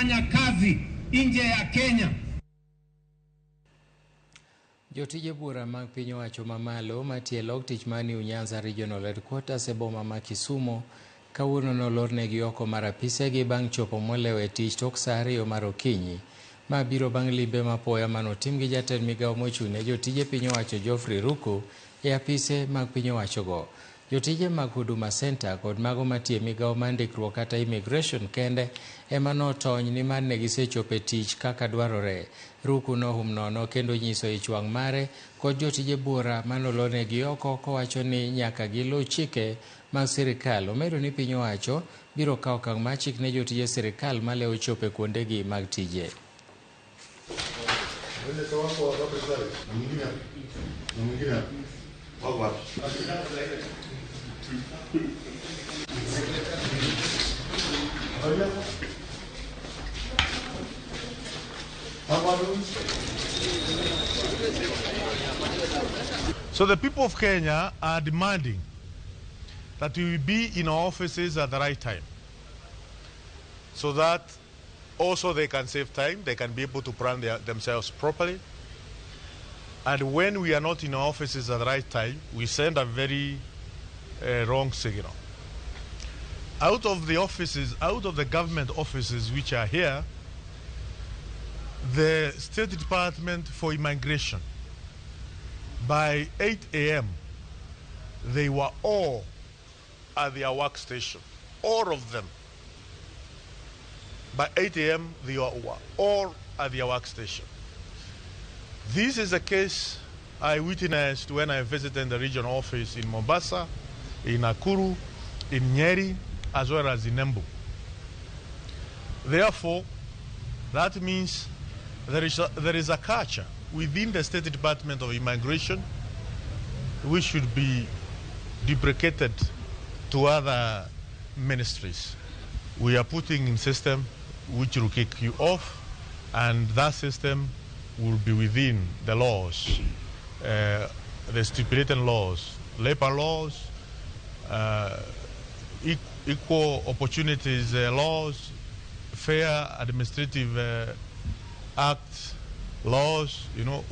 kufanya kazi nje ya Kenya. Jotije buora mag piny owacho mamalo matiyo e log tich mar New Nyanza Regional Headquarters e boma ma Kisumo kawuono nolornegi oko mar apisegi bang' chopo molewo e tich tok saa 2 mar okinyi. Ma biro bang' limbe mapoya manotim gi jatend migawo mochung' ne jotije piny owacho Geoffrey Ruku e apise mag piny owachogo. Jotije mag Huduma Center kod mago matiyo e migawo mar ndikruok kata immigration kende ema notony nimar ne gisechopo e tich kaka dwarore. Ruku nohum nono kendo nyiso ich wang' mare kod jotije buora manolornegi oko kowacho ni nyaka giluw chike mag sirikal. Omedo ni piny owacho biro kawo okang' mar chik ne jotije sirikal malewo chopo e kuondegi mag tije. So the people of Kenya are demanding that we be in our offices at the right time, so that also they can save time, they can be able to plan themselves properly. And when we are not in our offices at the right time, we send a very wrong signal. Out of the offices, out of the government offices which are here, the State Department for Immigration, by 8 a.m., they were all at their workstation, all of them. By 8 a.m., they were all at their workstation. This is a case I witnessed when I visited the regional office in Mombasa, in Nakuru, in Nyeri, as well as in Embu. Therefore, that means there is a culture within the State Department of Immigration which should be deprecated to other ministries. We are putting in system which will kick you off, and that system will be within the laws, the stipulated laws, labor laws, equal opportunities laws, fair administrative act laws, you know.